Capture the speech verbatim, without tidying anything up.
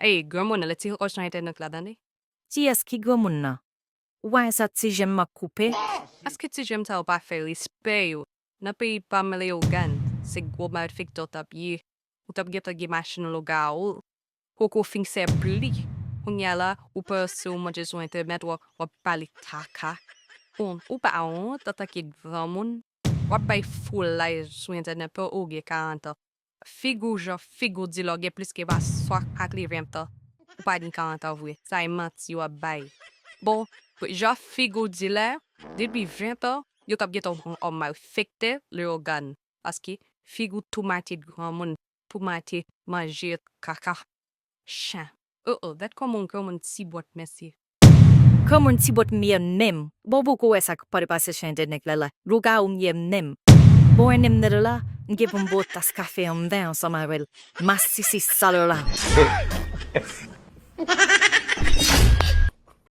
Ey, granmoun, lè ti wòch nan entènèt la, tande. Kiyès ki granmoun nan? Ou pa wè sa ti jenm m ap koupe? Èske ti jenm sa yo pa fè respè yo? Nan peyi pa m Leyogàn, se gwo malfektè w t ap ye. Ou t ap gentan gen machin lougarou. Koko fin sèpli. Kounye a la, ou panse ou monte sou entènèt, w ap, w ap pale kaka. Bon, ou pa wont antanke granmoun? W ap bay foulay sou entènèt pou ou gen karant an. Figi w jan figi w di lè w gen plis ke pa swa ak li ven tan. Ou pa gen karant an vre. Sa e manti w ap bay. Bon, jan figi w di la, depi ven tan, yo t ap gentan yon òm malfektè Leyogàn. Paske figi w tou mate granmoun, tou mate manje kaka. Chen. Oh oh, dat kòman yon granmoun ti bòt, mesye. Granmoun ti bòt m ye menm. Bon, poko wè sa k pral pase sou entènèt la la. Lougarou m ye menm. Bon, wè nenm nèg la, m gen pou m ba w tas kafe an ven ansanm avè l. Masisi sal la.